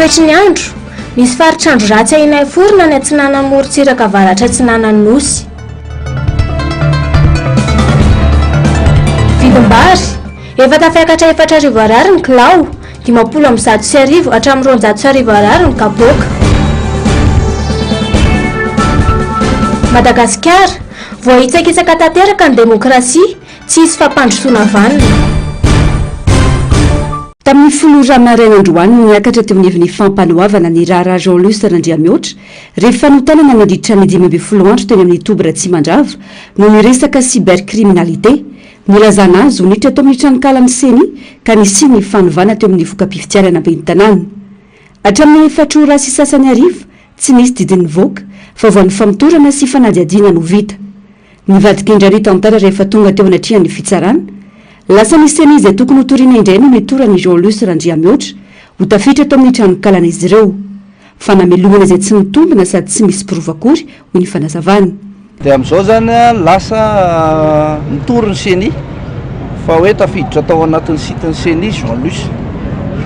Toetry ny andro, Misy faritr'andro ratsy ahiana hiforona any atsinanan'ny morontsiraka avaratra atsinanan'ny Nosy. Vidim-bary, Efa tafiakatra 4000 ariary ny kilao, 1150 hatramin'ny 1200 ariary ny kapoaka. Madagasikara, Voahitsakitsaka tanteraka ny demokrasia, tsy hisy fampandrosoana vanona. Tamin'ny folo ora maraina androany no niakatra teo anivon'ny fampanoavana ny raharaha Jean Luce Randriamihoatra, rehefa notanana nandritra ny 15 andro teny amin'ny toby Ratsimandrava noho ny resaka cybercriminalité. Nilazana azy ho niditra tao amin'ny tranonkalan'ny Ceni ka nisian'ny fanovana teo amin'ny voka-pifidianana ben'ny tanàna. Hatramin'ny efatra ora sy sasany hariva, tsy nisy didy nivoaka, fa vao ny famotorana sy fanadihadiana no vita. Nivadika indray ny tantara rehefa tonga teo anatrehan'ny fitsarana. Lasa ny Ceni izay tokony ho toriana indray no nitoran'i Jean Luce Randriamihoatra ho tafiditra tao amin'ny tranonkalan'izy ireo. Fanamelohana izay tsy mitombina sady tsy misy porofo akory, hoy ny fanazavana. Dia amin'izao izany lasa mitory ny Ceni fa hoe tafiditra tao anatin'ny site-n'ny Ceni Jean Luce.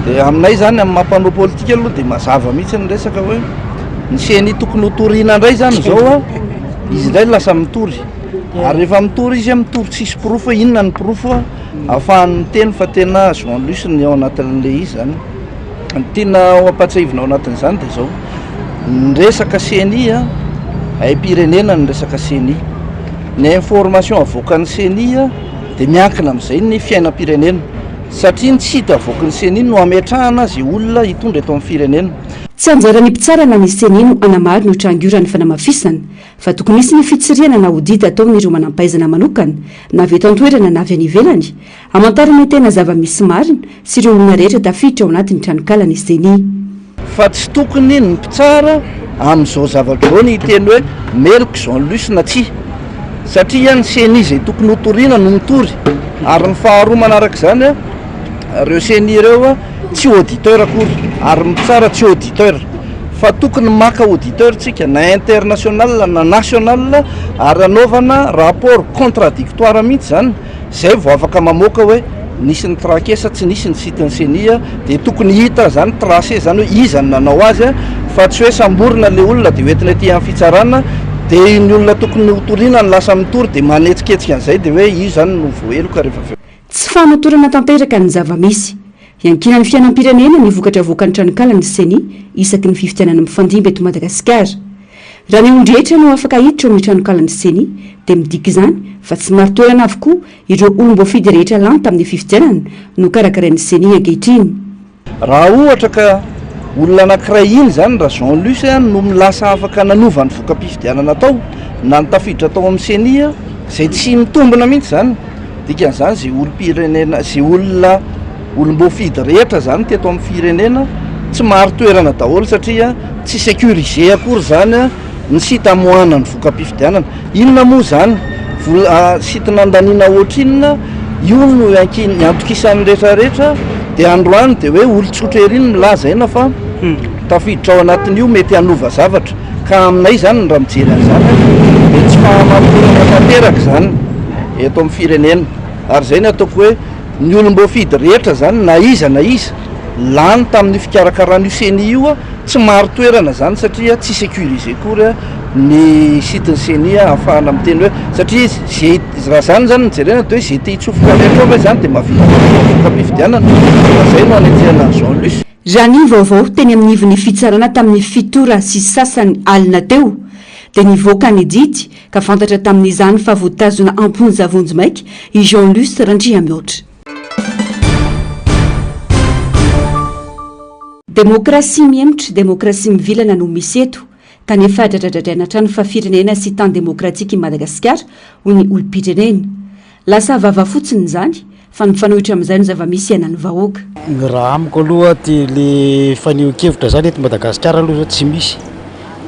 Dia aminay izany amin'ny maha mpanao politika aloha dia mazava mihitsy ny resaka hoe ny Ceni tokony ho toriana indray izany izao izy indray lasa mitory. Ary rehefa mitory izy mitory tsisy porofo hoe inona ny porofo ahafahany miteny fa tena Jean Luce ny ao anatin'ilay izy izany. Ny tiana ho ampahatsiahivina ao anatin'izany dia izao, ny resaka ceni a, haim-pirenena ny resaka ceni. Ny information avoakan'ny ceni a, dia miankina amin'izay ny fiainam-pirenena, satria ny site avoakin'ny ceni no ametrahana izay olona hitondra eto amin'ny firenena. Tsy anjaran'ny mpitsara na ny ceni no hanamarina io tranga io raha ny fanamafisana fa tokony hisy ny fitsirihana na audit ataon'ireo manampahaizana manokana na avy eto an-toerana na avy any ivelany Hamantarana ny tena zava-misy marina sy ireo olona rehetra tafiditra ao anatin'ny tranonkalan'ny Ceni. Fa tsy tokony ny mpitsara amin'izao zavatra izao ny hiteny hoe meloka Jean Luce na tsia. Satria ny Ceni izay tokony hotoriana no mitory. Ary ny faharoa manaraka izany, ireo Ceni ireo tsy auditeur akory. Ary ny mpitsara tsy auditeur. Fa tokony maka auditeur tsika na international na national ary anaovana rapport contradictoire mihitsy izany. Zay vao afaka mamoaka hoe nisy ny traquer sa tsy nisy ny site ny ceni dia tokony hita zany tracer zany hoe iza no nanao azy fa tsy hoe samborina le olona dia hoentina ety amin'ny fitsarana dia ny olona tokony ho toriana no lasa mitory dia manetsiketsika an'izay dia hoe io zany no voaheloka rehefa avy eo. Tsy fahamatorana tanteraka ny zava-misy. Iankinan'ny fiainam-pirenena ny vokatra avoakan'ny tranonkalan'ny Ceni isaky ny fifidianana mifandimby eto Madagasikara. Raha ny olon-drehetra no afaka hiditra ao amin'ny tranonkalan'ny Ceni dia midika izany fa tsy marin-toerana avokoa ireo olom-boafidy rehetra lany tamin'ny fifidianana nokarakarain'ny Ceni ankehitriny. Raha ohatra ka olona anankiray iny izany raha Jean Luce no lasa afaka nanova ny voka-pifidianana tao na ny tafiditra tao amin'ny Ceni izay tsy mitombina mihitsy izany, Dikan'izany izay olom-pirenena, izay olona olom-boafidy rehetra izany teto amin'ny firenena tsy marin-toerana daholo satria tsy sécurisé akory izany ny site amoahana ny voka-pifidianana. Inona moa izany vola site nandaniana ohatrinona, io no iantokisan'ny rehetra rehetra dia androany dia hoe olon-tsotra ery no milaza aina fa tafiditra ao anatin'io mety hanova zavatra. Ka aminay izany raha mijery an'izany dia tsy fahamatorana tanteraka izany eto amin'ny firenena. Ary izay no ataoko hoe ny olom-boafidy rehetra izany na iza na iza lany tamin'io fikarakarana io ceni io tsy marin-toerana izany satria tsy sécurisé akory ny site-n'ny ceni ahafahana miteny hoe satria izy ze raha izany izany no jerena dia hoe ze te hitsofoka rehetra ao ve izany dia mahavita voka-pifidianana fa izay no hanenjehana an'i Jean Luce. Raha ny vaovao teny amin'ivon'ny fitsarana tamin'ny fito ora sy sasany alina teo dia nivoaka ny didy ka fantatra tamin'izany fa voatazona am-ponja vonjimaika i Jean Luce Randriamihoatra. Demokrasia mihemotra, demokrasia mivilana no misy eto, kanefa dradradradraina hatrany fa firenena sy tany demokratika i Madagasikara, hoy ny olom-pirenena. Lasa vava fotsiny izany, fa ny mifanohitra amin'izay no zava-misy iainan'ny vahoaka. Raha amiko aloha ty le fanehoan-kevitra zany eto Madagasikara aloha zao tsy misy,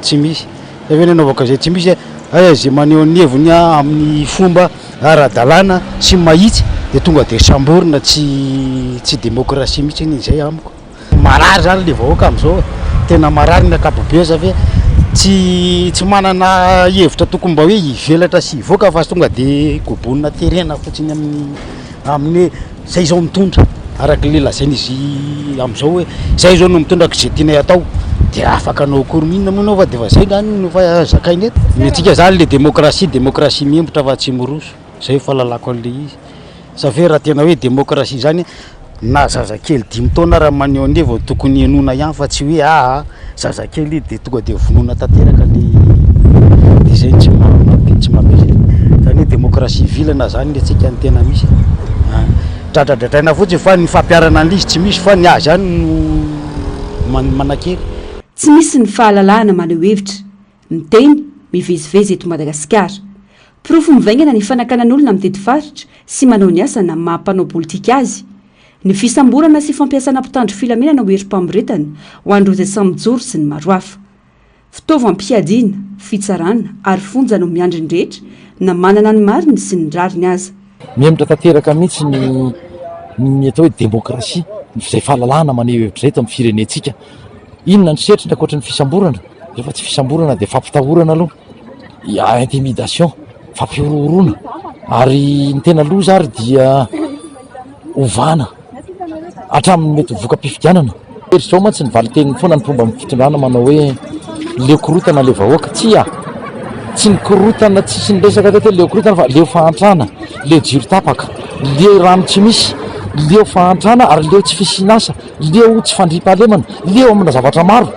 tsy misy. Zay ve ny anaovako an'izay tsy misy a, zay maneho ny heviny amin'ny fomba ara-dalàna sy mahitsy de tonga de samborina, tsy tsy demokrasia mihitsy anie zay amiko. Marary zany le vahoaka amizao e, tena marary ny ankapobeny satria tsy tsy manana hevitra tokony mba hoe hivelatra sy hivoaka fa tonga de kobonina terena fotsiny amin'ny amin'ny hoe zay zao mitondra. Araka ilay lazain'izy amin'izao hoe izay izao no mitondra ka izay tianay atao dia afaka hanao akory m'inona moa ianao fa dia efa izay izany no efa zakaina eto. Ny antsika izany ilay demokrasia, demokrasia mihemotra fa tsy miroso. Izay ny fahalalako an'ilay izy. Sa ve raha tena hoe demokrasia izany na zazakely dimy taona ara maneho ny heviny tokony henoina ihany fa tsy hoe aa zazakely dia tonga dia vonoina tanteraka le dia izay no tsy maha tsy maha izany hoe demokrasia vilana zany ny antsika no tena misy e. Dradradradraina fotsiny fa ny fampiharana an'ilay izy tsy misy fa ny azy ihany no manan-kery. Tsy misy ny fahalalahana maneho hevitra, miteny, mivezivezy eto Madagasikara. Porofo mivaingana ny fanakanan'olona mitety faritra sy manao ny asany amin'ny maha mpanao politika azy. Ny fisamborana sy fampiasana mpitandro filaminana ho herim-pamoretana ho an'ireo izay samy mijoro sy ny maro hafa. Fitaovam-piadiana, fitsarana ary fonja no miandry ny rehetra na manana ny mariny sy ny rariny aza. Mihemotra tanteraka mihitsy ny ny atao hoe demokrasia, izay fahalalahana maneho hevitra izay eto amin'ny firenentsika. Inona ny setriny ankoatry ny fisamborana? Rehefa tsy fisamborana dia fampitahorana aloha, intimidation, fampihorohoroana ary ny tena loza ary dia ovana hatramin'ny mety ho voka-pifidianana. Hery izao mantsy ny valin-teniny foana ny mpomba ny fitondrana manao hoe leo korotana le vahoaka. Tsia! Tsy ny korotana tsisy niresaka teto hoe leo korotana fa leo fahantrana, leo jiro tapaka, leo rano tsy misy, leo fahantrana ary leo tsy fisian'asa, leo tsy fandriampahalemana, leo amina zavatra maro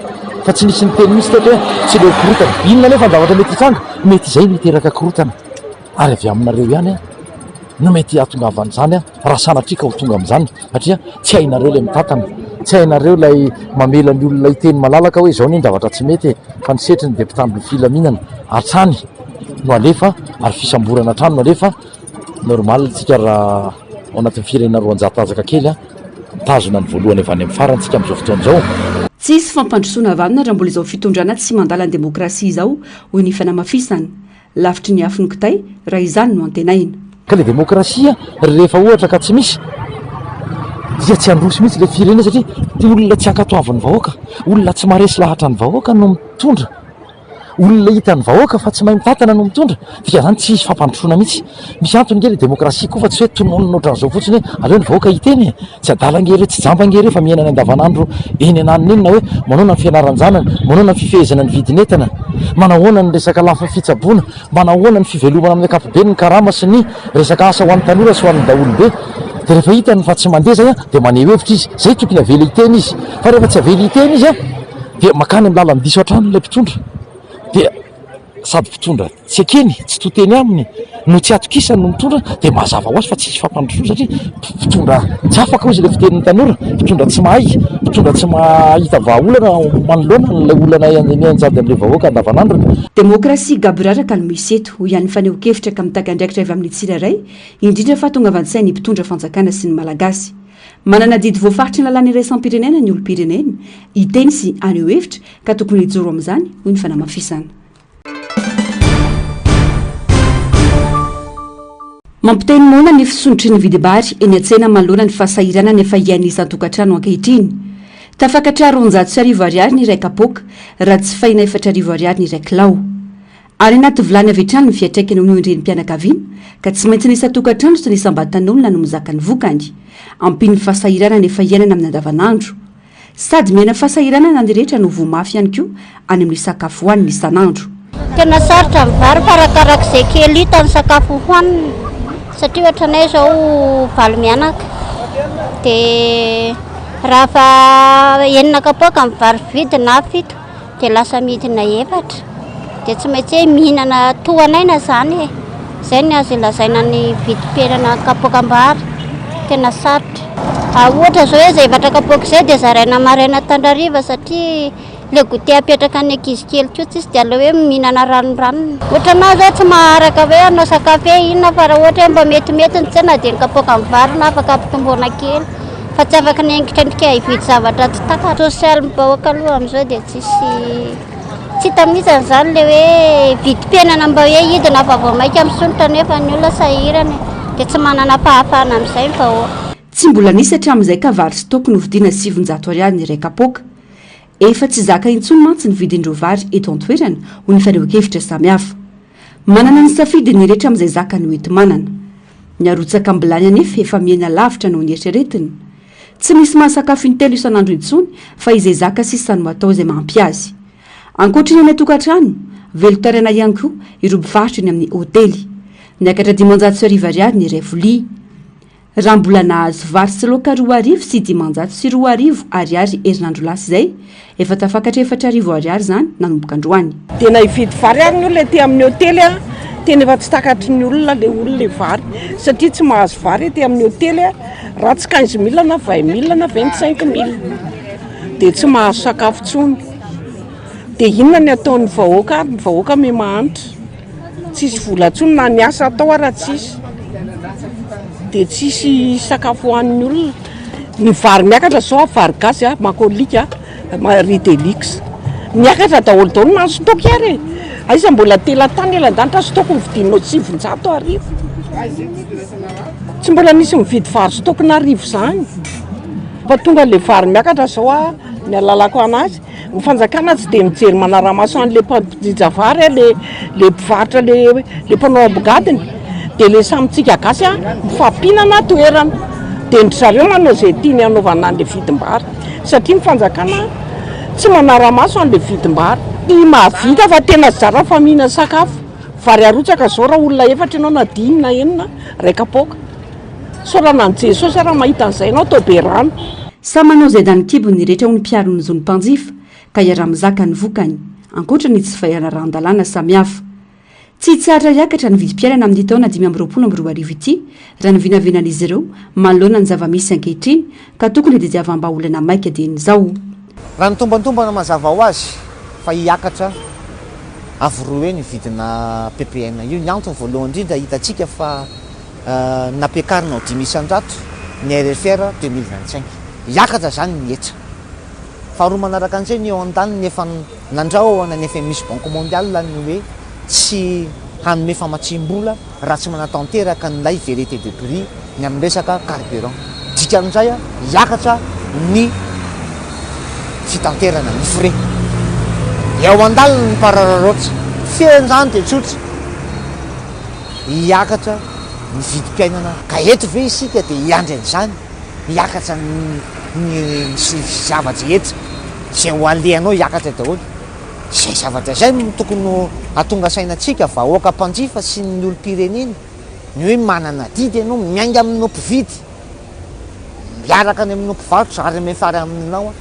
fa tsy nisy niteny mihitsy teto hoe tsy leo korotana. Inona anefa ny zavatra mety hitranga? Mety izay no hiteraka korotana ary avy aminareo ihany no mety hahatongavan'izany raha sanatria ka ho tonga amin'izany satria tsy hainareo ilay mitantana, tsy hainareo ilay mamela ny olona hiteny malalaka hoe izao anie ny zavatra tsy mety e, fa ny setriny dia mpitandro ny filaminana hatrany no alefa ary fisamborana hatrany no alefa, normal tsika raha ao anatin'ny firenena 200 tanjaka kely a, mitazona ny voalohany avy any amin'ny farany tsika amin'izao fotoana izao. Tsy hisy fampandrosoana vanona raha mbola izao fitondrana tsy mandala ny demokrasia izao, hoy ny fanamafisana. Lavitry ny afo ny kitay raha izany no antenaina. Ka le demokrasia rehefa ohatra ka tsy misy dia tsy handroso mihitsy le firenena satria olona tsy ankatoavin'ny vahoaka, olona tsy maharesy lahatra ny vahoaka no mitondra, olona hitan'ny vahoaka fa tsy mahay mitantana no mitondra, dikan'izany tsy hisy fampandrosoana mihitsy. Misy antony nge le demokrasia koa fa tsy hoe tononina ohatran'izao fotsiny hoe aleo ny vahoaka hiteny e! Tsy adala ange ireo, tsy jamba ange ireo fa miaina ny andavanandro eny ananona eny na hoe manaona ny fianaran-janany, manaona ny fifehezana ny vidin'entana, manahoana ny resaka lafiny fitsaboana, manahoana ny fivelomana amin'ny ankapobeny, ny karama sy ny resaka asa ho an'ny tanora sy ho an'ny daholobe. Dia rehefa hitany fa tsy mandeha izay dia maneho hevitra izy. Izay tokony avela hiteny izy. Fa rehefa tsy avela hiteny izy dia mankany amin'ny lalan-diso hatrany ilay mpitondra. Dia sady mpitondra tsy ekeny, tsy to teny aminy, no tsy atokisany no mitondra dia mazava ho azy fa tsy hisy fampandrosoana satria mpitondra tsy afaka hoy izy ilay fitenin'ny tanora, mpitondra tsy mahay, mpitondra tsy mahita vahaolana manoloana an'ilay olana mianjady amin'ilay vahoaka andavanandrony. Demokrasia gaboraraka no misy eto, hoy ihany ny fanehoan-kevitra ka mitaky andraikitra avy amin'ny tsirairay, indrindra fa tongavan-tsain'ny mpitondra fanjakana sy ny Malagasy. Manana adidy voafaritry ny lalàna iraisam-pirenena ny olom-pirenena, hiteny sy haneho hevitra ka tokony hijoro amin'izany, hoy ny fanamafisana. Mampiteny moana ny fisondrotry ny vidim-bary eny an-tsena manoloana ny fahasahiranana efa iain'ny isan-tokantrano ankehitriny. Tafakatra 1200 ariary ny iray kapoaka raha tsy fahina 4000 ariary ny iray kilao. Any anaty vilany avy hatrany ny fiantraikany hoy ny renim-pianakaviana ka tsy maintsy ny isan-tokantrano sy ny isam-batan'olona no mizaka ny vokany. Ampian'ny fahasahiranana efa iainana amin'ny andavanandro. Sady miaina fahasahiranana ny rehetra no voa mafy ihany koa any amin'ny sakafo hohanina isan'andro. Tena sarotra ny vary fa arakarak'izay kely hita ny sakafo hohanina satria ohatranay izao valo mianaka dia raha fa enina kapoaka ny vary vidy na fito dia lasa midina efatra dia tsy maintsy hoe mihinana tohan'aina izany e, izay no azo ilazaina ny vidim-piainana kapoakam-bary, tena sarotra. Ohatra izao hoe izay efatra kapoaka izay dia zaraina maraina tandrariva satria ilay goûter apetraka ny ankizy kely koa tsisy dia aleo hoe mihinana ranoranony. Ohatra anah izao tsy maharaka hoe hanao sakafo hoe inona fa raha ohatra hoe mba metimety ny tsena dia ny kapoakan'ny vary no afaka ampitomboina kely. Fa tsy afaka ny haingitrangitra hividy zavatra tsy takatra. Sosialim-bahoaka aloha amin'izao dia tsisy tsy hita mihitsy an'izany ilay hoe vidim-piainana mba hoe hidina fa vao mainka misondrotra nefa ny olona sahirana e. Dia tsy manana fahafahana amin'izay ny vahoaka. Tsy mbola nisy hatramin'izay ka vary stock novidiana 900 ariary ny iray kapoaka. Efa tsy zaka intsony mantsy ny vidin'ireo vary eto an-toerana, hoy ny fanehoan-kevitra samihafa. Manana ny safidy ny rehetra amin'izay zakany hoenti-manana. Ny arotsaka am-bilany anefa efa mihena lavitra noho ny eritreretina. Tsy misy mahasakafo intelo isan'andro intsony fa izay zaka sisa no atao izay mahampy azy. Ankoatry ny any an-tokantrano, velon-taraina ihany koa ireo mpivarotra eny amin'ny hotely. Niakatra 1500 ariary ny iray vilia. Raha mbola nahazo vary sy laoka 2502 ariary herinandro lasa izay, efa tafakatra 4000 ariary izany nanomboka androany. Dia na hividy vary ary ny olona ety amin'ny hotely a, tena efa tsy takatry ny olona le olona le vary satria tsy mahazo vary ety amin'ny hotely a, raha tsy 15 mille na 20 mille na 25 mille dia tsy mahazo sakafo intsony. Dia inona ny ataon'ny vahoaka ary ny vahoaka miha mahantra. Tsisy vola intsony na ny asa atao ara tsisy. Dia tsisy sakafo hohanin'ny olona. Ny vary miakatra zao, vary gasy a, makolika, riz de luxe. Miakatra daholo daholo na ny stock ary e. Aiza mbola telatany elan-danitra stock novidianao 900. Tsy mbola nisy mividy vary stock n'arivo izany. Fa tonga le vary miakatra zao a, ny ahalalako anazy. Ny fanjakana tsy dia mijery manara-maso an'le mpijinja vary a, le le mpivarotra le le mpanao ambongadiny, dia le samy tsika gasy a mifampinana toerana, dia ndry zareo manao izay tiany hanaovana an'le vidim-bary satria ny fanjakana tsy manara-maso an'le vidim-bary. Tsy mahavita fa tena zara fa mihinana sakafo, vary arotsaka zao raha olona efatra ianao na dimy na enina, iray kapoaka. Isaorana an'i Jesosy raha mahita an'izay ianao atao be rano. Samy manao izay danin-kibony ny rehetra ho ny mpiaro ny zon'ny mpanjifa ka iaraha-mizaka ny vokany, ankoatra ny tsy fahiararahan-dalàna samihafa. Tsy hitsahatra hiakatra ny vidim-piainana amin'ity taona 2025 ity, raha ny vinavinan'izy ireo manoloana ny zava-misy ankehitriny ka tokony hitadiavam-bahaolana maika dieny izao. Raha ny tombantombana mazava ho azy fa hiakatra avo roa heny io vidina ppn io. Ny antony voalohany indrindra hitantsika fa nampiakarina ho 5% ny RFR 2025. Hiakatra izany ny hetra. Faharoa manaraka an'izay ny eo andaniny efa nandrahona ny FMI sy Banque Mondiale ny hoe tsy hanome famatsiam-bola raha tsy manatanteraka an'ilay vérité de prix ny amin'ny resaka carburant. Dikan'izay hiakatra ny fitanterana, ny frais. Eo andaniny ny mparararaotra. Fehiny izany dia tsotra. Hiakatra ny vidim-piainana. Ka eto ve isika dia hiandry an'izany? Hiakatra ny ny zava-drehetra izay ho alehanao hiakatra daholo. Izay zavatra izay no tokony ho hahatonga saina antsika vahoaka mpanjifa sy ny olom-pirenena, ny hoe manana adidy ianao miainga aminao mpividy, miaraka any aminao mpivarotra ary miafara aminao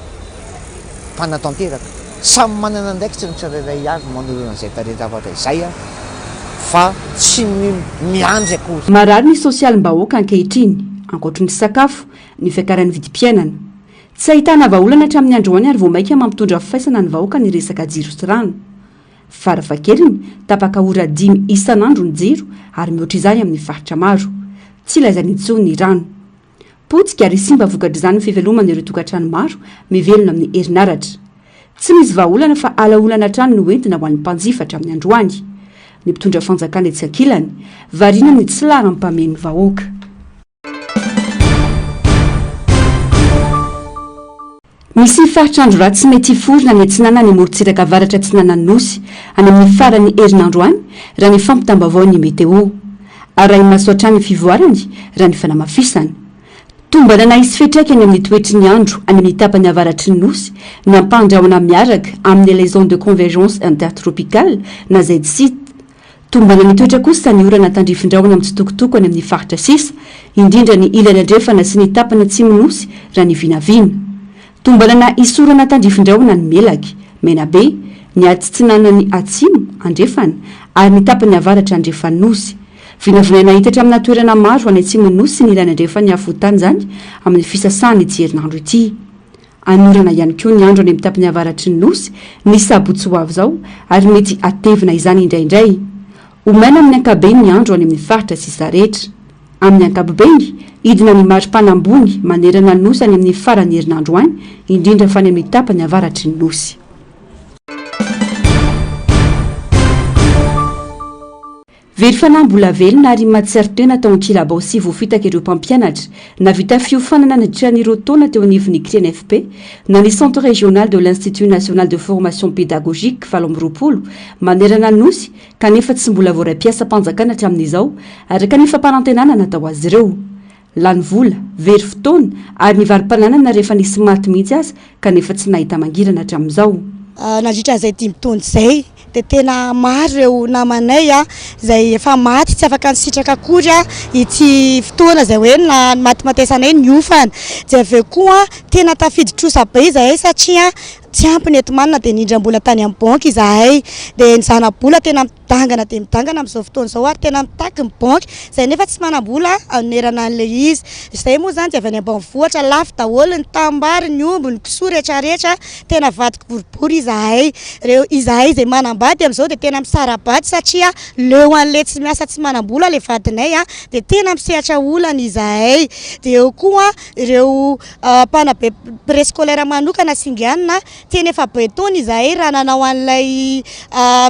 mpanatanteraka. Samy manana andraikitra ny tsirairay avy manoloana izay tarehin-javatra izay fa tsy ny miandry akory. Marary ny sosialim-bahoaka ankehitriny, ankoatry ny sakafo, ny fiakaran'ny vidim-piainana. Tsy ahitana vahaolana hatramin'ny androany ary vao mainka mampitondra faisana ny vahoaka ny resaka jiro sy rano. Farafahakeliny, tapaka ora dimy isan'andro ny jiro ary mihoatra izany amin'ny faritra maro. Tsy ilaizana intsony ny rano. Potika ary simba vokatr'izany ny fiveloman'ireo tokantrano maro mivelona amin'ny herinaratra. Tsy misy vahaolana fa alaolana hatrany no entina ho an'ny mpanjifa hatramin'ny androany. Ny mpitondra fanjakana etsy ankilany, variana amin'ny tsy laharam-pahamen'ny vahoaka. Misy faritra andro ratsy mety hiforona any atsinanan'ny morontsiraka avaratra atsinanan'ny Nosy, any amin'ny faran'ny herinandro any, raha ny fampitam-baovaon'ny Météo. Arahi-maso hatrany ny fivoarany, raha ny fanamafisana. Tombanana hisy fiantraikany amin'ny toetry ny andro any amin'ny tapany avaratry ny Nosy ny ampahan-drahona miaraka amin'ilay Zone de Convergence Intertropicale na ZCIT. Tombana mitoetra kosa ny orana tandrifin-drahona mitsitokotoko any amin'ny faritra sisa, indrindra ny ilany andrefana sy ny tapany atsimon'ny Nosy raha ny vinavina. Tombanana hisy orana tandrifin-drahona any Melaky, Menabe, ny atsinanany atsimo, andrefana, ary ny tapany avaratra andrefan'ny Nosy. Vinavinaina hitatra amina toerana maro any atsimon'ny Nosy sy ny ilany andrefan'ny afovoantany izany amin'ny fisasahan'ity herinandro ity. Hanorana ihany koa ny andro any amin'ny tapany avaratry ny Nosy ny sabotsy ho avy izao ary mety hatevina izany indraindray. Ho maina amin'ny ankabeny ny andro any amin'ny faritra sisa rehetra. Amin'ny ankapobeny, hidina ny maripana ambony manerana ny Nosy any amin'ny faran'ny herinandro any, indrindra fa any amin'ny tapany avaratry ny Nosy. Very fanahy mbola velona ary mahatsiaro tena tao Ankilabao sy voafitaka ireo mpampianatra nahavita fiofanana nandritra ny roa taona teo anivon'ny CRENFP na ny Centre Régional de l'Institut National de Formation Pédagogique 28 manerana ny Nosy kanefa tsy mbola voaray mpiasam-panjakana hatramin'izao araka ny fampanantenana natao azy ireo. Lany vola, very fotoana ary nivaro-pananana rehefa nisy maty mihitsy aza kanefa tsy nahita mangirana hatramin'izao. Nandritra izay dimy taona izay dia tena maro ireo namanay izay efa maty tsy afaka nisitraka akory ity fotoana izay hoe nimatimatesanay niofana. Dia avy eo koa tena tafidi-trosa be izahay satria tsy ampy ny enti-manana dia nindram-bola tany amin'ny banky izahay. Dia ny zana-bola tena Midangana dia midangana amin'izao fotoana izao ary tena mitaky ny banky izay nefa tsy manam-bola hanonerana an'ilay izy. Izay moa izany dia avy any ambanivohitra, lafo daholo ny tanimbary, ny omby, ny kisoa rehetrarehetra, tena vadiko boribory izahay. Ireo izahay izay manambady amin'izao dia tena misara-bady satria leo an'ilay tsy miasa tsy manam-bola ilay vadinay dia tena misehatra olana izahay. Dia eo koa ireo mpanabe préscolaire manokana singanina Tena efa be taona izahay raha nanao an'ilay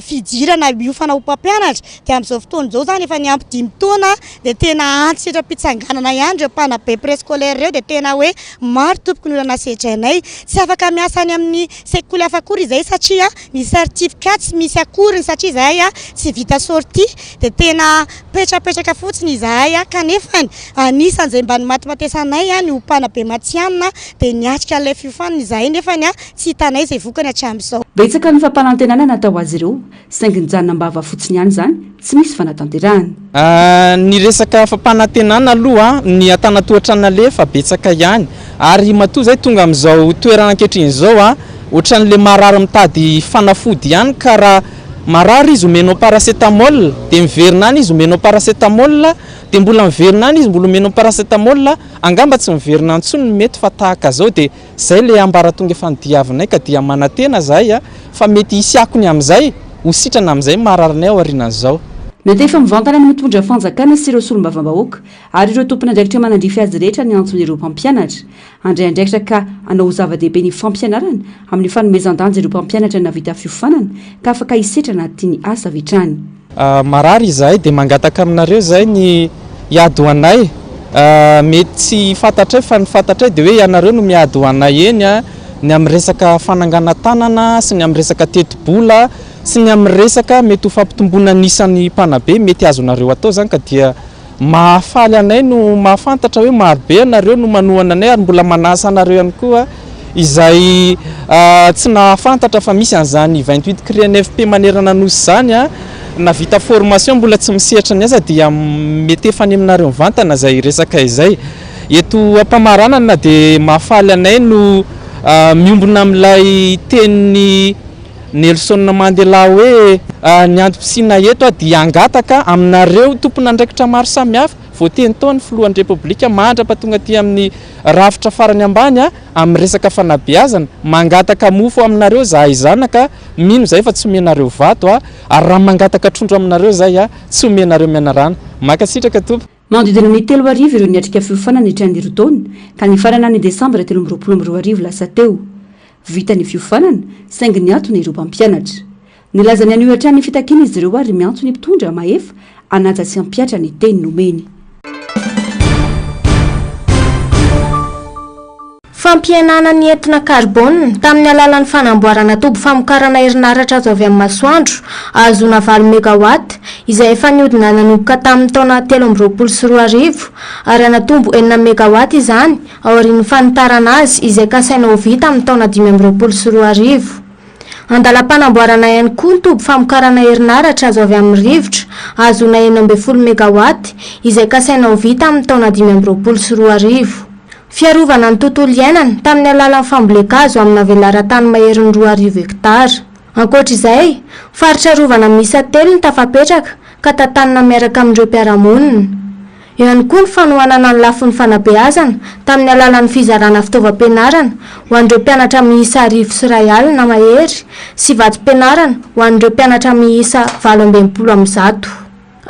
fidirana hiofana ho mpampianatra dia amin'izao fotoana izao izany efa niampy dimy taona dia tena antsetra-pitsanganana ihany ireo mpanabe préscolaire ireo dia tena hoe maro tompoko ny olana sedrainay. Tsy afaka miasa any amin'ny sekoly hafa akory izahay satria ny certificat tsy misy akoriny satria izahay tsy vita sortie dia tena mipetrapetraka fotsiny izahay kanefany anisan'izay mba nimatimatesanay ny ho mpanabe matihanina dia niatrika an'ilay fiofanana izahay nefany tsy hitanay izay vokany hatramin'izao. Betsaka ny fampanantenana natao azy ireo, saingy nijanona am-bava fotsiny ihany izany, tsy misy fanatanterahana. Ny resaka fampanantenana aloha, ny antanantohatra nalefa betsaka ihany, ary matoa izay tonga amin'izao toerana ankehitriny izao, ohatran'ilay marary mitady fanafody ihany ka raha marary izy omenao paracetamol, dia miverina any izy omenao paracetamol, dia mbola miverina any izy mbola omenao paracetamol, Angamba tsy miverina intsony ny mety fa tahaka zao dia zay le ambaratonga efa nodiavinay ka dia manantena zahay fa mety hisy akony amin'izay, ho sitrana amin'izay ny mararinay aorianan'izao. Nandefa mivantana ny mitondra fanjakana sy ireo solombavambahoaka ary ireo tompon'andraikitra manandrify azy rehetra ny antson'ireo mpampianatra. Handray andraikitra ka hanao ho zava-dehibe ny fampianarana amin'ny fanomezan-danja ireo mpampianatra nahavita fiofanana ka afaka hisetra anatin'ny asa avy hatrany. Marary izahay dia mangataka aminareo izahay ny hiady ho anay. Mety tsy fantatray fa ny fantatray dia hoe ianareo no miady ho anay eny ny amin'ny resaka fananganan-tanana sy ny amin'ny resaka tetibola sy ny amin'ny resaka mety ho fampitomboana ny isan'ny mpanabe mety azonareo atao izany ka dia Mahafaly anay no mahafantatra hoe maro be ianareo no manohana anay ary mbola manasa anareo ihany koa izay tsy nahafantatra fa misy an'izany 28 CRINFP manerana Nosy izany na vita formation mbola tsy misehatra ny asa dia mety efa any aminareo mivantana izay resaka izay. Eto am-pamaranana dia mahafaly anay no miombona amin'ilay tenin'i Nelson Mandela hoe, Ny antom-pisiana eto dia hangataka aminareo tompon'andraikitra maro samihafa, voateny tao ny filohan'ny Repoblika mandra-pahatonga aty amin'ny rafitra farany ambany amin'ny resaka fanabeazana, mangataka mofo aminareo izahay zanaka, mino izahay fa tsy omenareo vato, ary raha mangataka trondro aminareo izahay, tsy omenareo mianarana. Mankasitraka tompoko. Manodidina ny 3000 ireo niatrika fiofanana nandritra ny roa taona, ka nifarana ny desambra 2023 lasa teo. Vita ny fiofanana, saingy niantona ireo mpampianatra. Nilaza ny hanohy hatrany ny fitakiana izy ireo ary miantso ny mpitondra mahefa hanaja sy hampihatra ny teny nomeny. Fampihenana ny etona karbônina tamin'ny alalan'ny fanamboarana toby famokarana herinaratra azo avy amin'ny masoandro ahazoana valo megawatt izay efa nihodina nanomboka tamin'ny taona 2023 ary hanatombo enina megawatt izany aorian'ny fanitarana azy izay kasaina ho vita amin'ny taona 2025. Andalam-panamboarana ihany koa ny toby famokarana herinaratra azo avy amin'ny rivotra ahazoana 16 megawatt izay kasaina ho vita amin'ny taona 2025. Fiarovana ny tontolo iainana tamin'ny alalan'ny fambolen-kazo amina velaran-tany maherin'ny 2000 hektara. Ankoatra izay, faritra arovana miisa telo no tafapetraka ka tantanina miaraka amin'ireo mpiara-monina. Eo ihany koa ny fanohanana ny lafiny fanabeazana tamin'ny alalan'ny fizarana fitaovam-pianarana ho an'ireo mpianatra miisa 1100 mahery sy vatsim-pianarana ho an'ireo mpianatra miisa 168.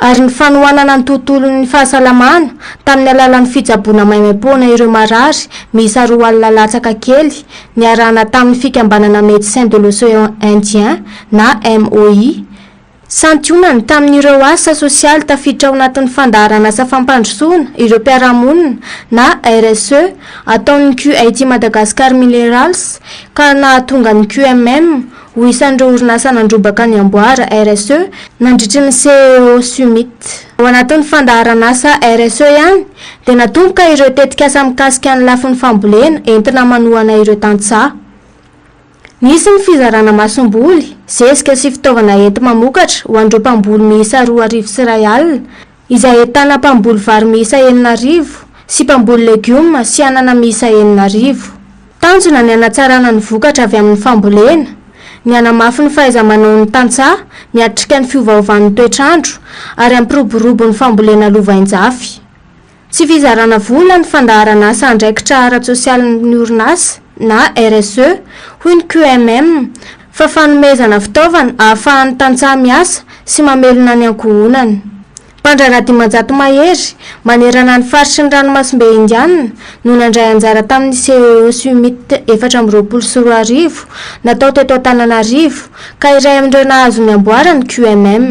Ary ny fanohanana ny tontolon'ny fahasalamana tamin'ny alalan'ny fitsaboana maimaimpoana ireo marary miisa 20 latsaka kely niarahana tamin'ny fikambanana Médecins de l'Océan Indien na MOI. Santionany tamin'ireo asa sosialy tafiditra ao anatin'ny fandaharanasa fampandrosoana ireo mpiara-monina na RSE ataon'ny QIT Madagascar Minerals ka nahatonga ny QMM. ho isan'ireo orinasa nandrombaka ny amboara RSE nandritry ny CEO Summit. Ao anatin'ny fandaharanasa RSE ihany dia natomboka ireo tetikasa mikasika ny lafiny fambolena entina manohana ireo tantsaha. Nisy ny fizarana masomboly, zezika sy fitaovana enti-mamokatra ho an'ireo mpamboly miisa 2100, izay ahitana mpamboly vary miisa 6000 sy mpamboly legioma sy anana miisa 6000. Tanjona ny hanatsarana ny vokatra avy amin'ny fambolena, ny hanamafy ny fahaiza-manaon'ny tantsaha miatrika ny fiovaovan'ny toetr'andro ary hampiroborobo ny fambolena lovainjafy. Tsy fizarana vola ny fandaharanasa andraikitra ara-tsosialin'ny orinasa na RSE, hoy ny QMM, fa fanomezana fitaovana ahafahan'ny tantsaha miasa sy mamelona ny ankohonany. Mpandraharaha 500 mahery manerana ny faritry ny ranomasimbe Indiana no nandray anjara tamin'ny CEO Summit 2024 natao teto Antananarivo, ka iray amin'ireo nahazo ny amboara ny QMM.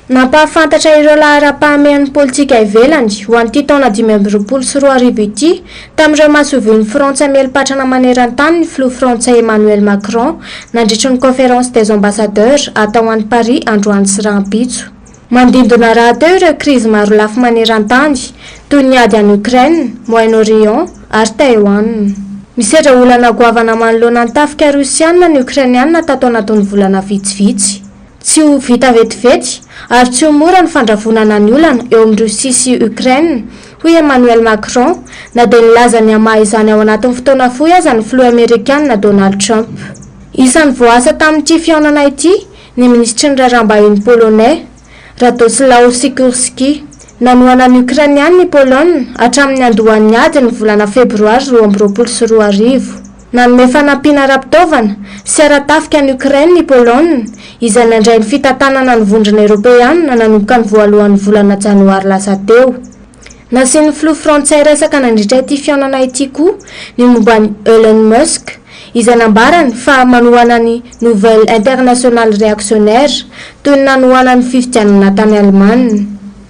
Nampahafantatra ireo laharam-pahamehan'ny politika ivelany ho an'ity taona 2025 ity tamin'ireo masoivohon'i Frantsa mieli-patrana maneran-tany ny filoha frantsay Emmanuel Macron nandritry ny Conférence des ambassadeurs atao any Paris androany sy rahampitso. Mandindona rahateo ireo krizy marolafy maneran-tany, toy ny ady any Ukraine, Moyen-Orient ary Taiwan. Misedra olana goavana manoloana ny tafika Rosiana ny Okrainiana tato anatin'ny volana vitsivitsy. Tsy ho vita vetivety ary tsy ho mora ny fandravonana ny olana eo amin'i Rosia sy Ukraine, hoy Emmanuel Macron, na dia nilaza ny hamaha izany ao anatin'ny fotoana fohy aza ny filoha amerikana Donald Trump. Isan'ny voaasa tamin'ity fihaonana ity ny minisitry ny Raharaham-bahiny Poloney, Radoslaw Sikorski. Nanohana an'i Ukraine ihany i Polonina hatramin'ny niandohan'ny ady ny volana Febroary 2022. Nanome fanampiana ara-pitaovana sy ara-tafika an'i Ukraine i Polonina, izay nandray ny fitantanana ny Vondrona Eoropeana nanomboka ny voalohan'ny volana Janoary lasa teo. Nasian'ny filoha frantsay resaka nandritra ity fihaonana ity koa ny momba an'i Elon Musk, izay nambarany fa manohana ny Nouvelle Internationale Réactionnaire, toy ny nanohanany ny fifidianana tany Alemana.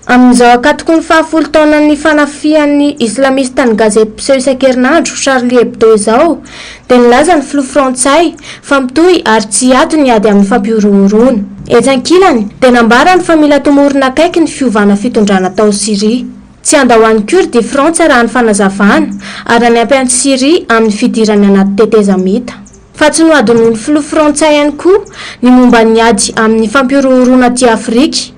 Amin'izao ankatoky ny fahafolo taonan'ny fanafihan'ny Islamista ny gazety mpiseho isan-kerinandro Charlie Hebdo izao, dia nilaza ny filoha frantsay fa mitohy ary tsy hiato ny ady amin'ny fampihorohoroana. Etsy ankilany, dia nambarany fa mila tomorina akaiky ny fiovana fitondrana tao Syria. Tsy handao an'i Kurd i Frantsa raha ny fanazavana, ary hanampy an'i Syria amin'ny fidirany anaty tetezamita. Fa tsy nohadinoin'ny filoha frantsay ihany koa ny momba ny ady amin'ny fampihorohoroana aty Afrika.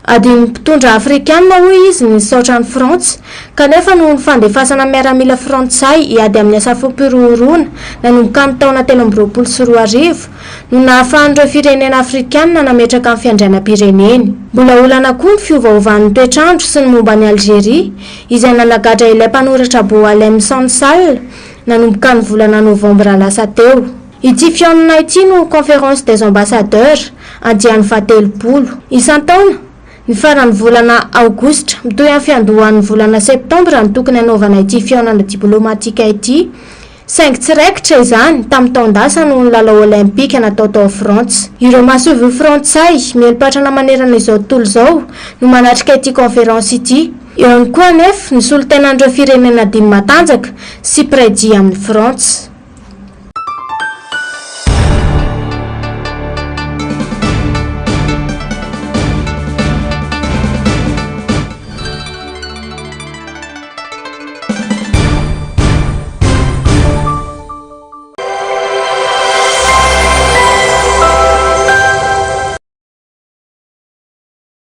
Adin'ny mpitondra afrikanina hoy izy ny nisaotra an'i Frantsa, kanefa noho ny fandefasana miaramila frantsay hiady amin'ny asa fampihorohoroana nanomboka ny taona 2023 no nahafahan'ireo firenena afrikanina nametraka ny fiandrianam-pireneny. Mbola olana koa ny fiovaovan'ny toetr'andro sy ny momba an'i Algeria, izay nanagadra ilay mpanoratra Boualem Sansal nanomboka ny volana novambra lasa teo. Ity fihaonana ity no Conférence des ambassadeurs andiany fahatelopolo. Isan-taona, ny faran'ny volana aogositra mitohy amin'ny fiandohan'ny volana septambra no tokony hanaovana ity fihaonana diplaomatika ity, saingy tsy raikitra izany tamin'ny taon-dasa noho ny lalao olympika natao tao Frantsa. Ireo masoivoho frantsay mieli-patrana manerana izao tontolo izao no manatrika ity conférence ity. Eo ihany koa anefa ny solontenan'ireo firenena dimy matanjaka sy mpiray dia amin'i Frantsa.